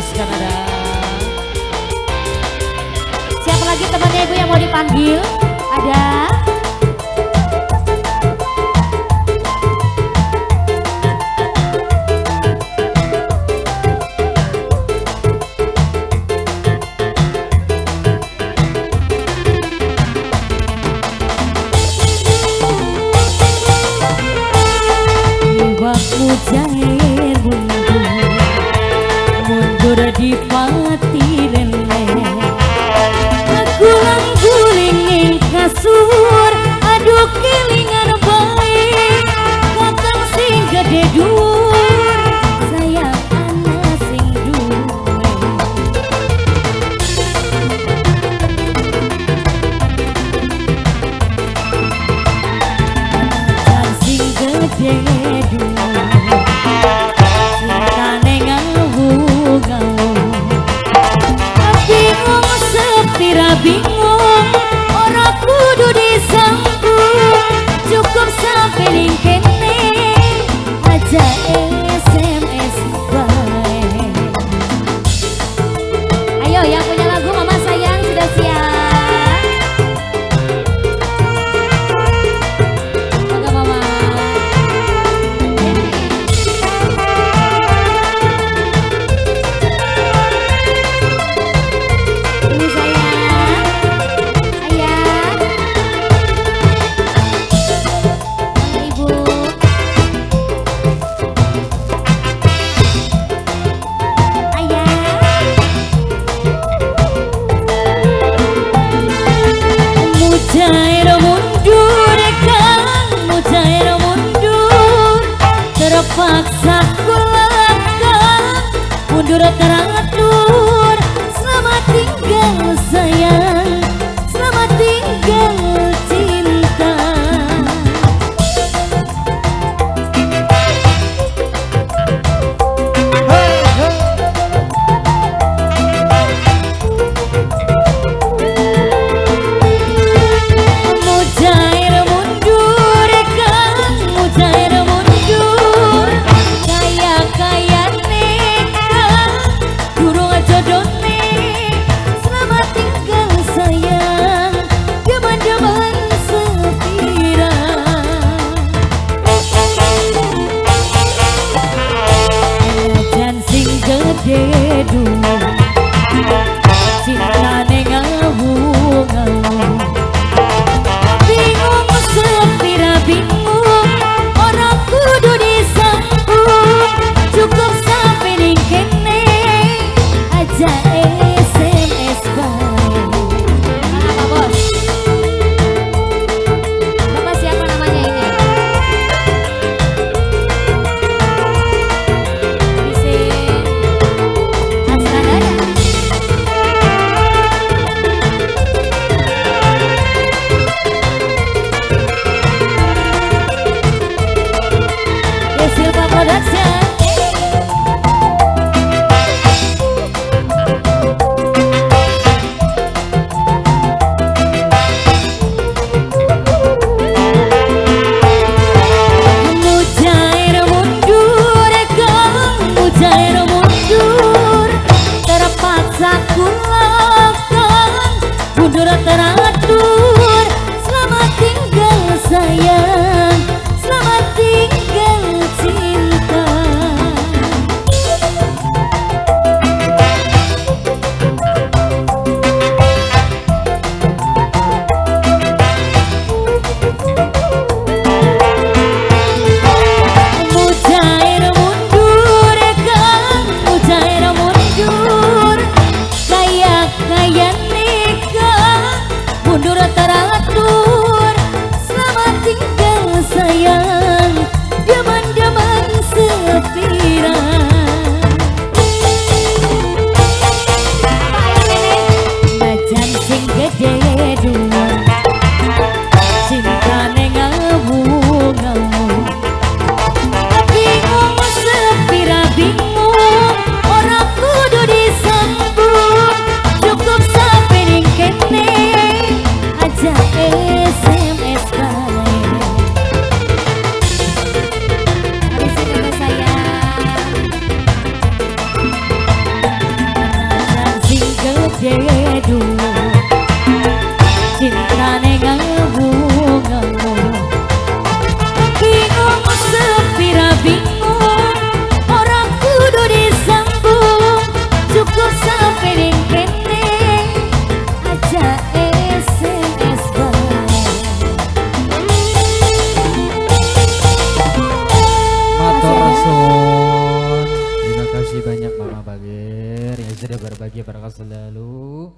Bos Kanada. Siapa lagi temannya ibu yang mau dipanggil? Ada? Mujair mundur, mundur di pati lele. Aku guling ing kasur, aduh kelingan bae. Kakang sing gede dhuwur, sayang ana sing duwe. Kakang sing gede dhuwur, bingung ora kudu disambung, cukup sampe ning kene aja SMS bae. Ayo yang punya lagu Mama Sayang sudah siap? Monggo Mama. Ibu sayang. Mujair mundur kang, mujair mundur, terpaksa kulakan mundur teratur. Selamat tinggal sayang, selamat tinggal cinta. Mujair mundur kang, mujair mundur, kaya-kaya nikah durung jodone. Selamat tinggal sayang, demen-demen sepira. Jan sing gede dhuwur, cintane ngawung-ngawung. Bingung sepira bingung, ora kudu disambung, cukup sampe ning kene aja SMS bae. Apa bos? Bapak siapa namanya ini? Bisin Asradana. Silva Production. Mujair mundur kang, mujair mundur, terpaksa kulakan mundur teratur. Selamat tinggal sayang, selamat tinggal cinta. Mujair mundur kang, mujair mundur, kaya-kaya nikah jedul, cintane ngawu-ngawu. Bingung sepira bingung, ora kudu disambung, cukup sampai ning kene aja SMS bae. Matur suwun. Terima kasih banyak, Mama Bagir, yang sudah berbagi, berkah selalu.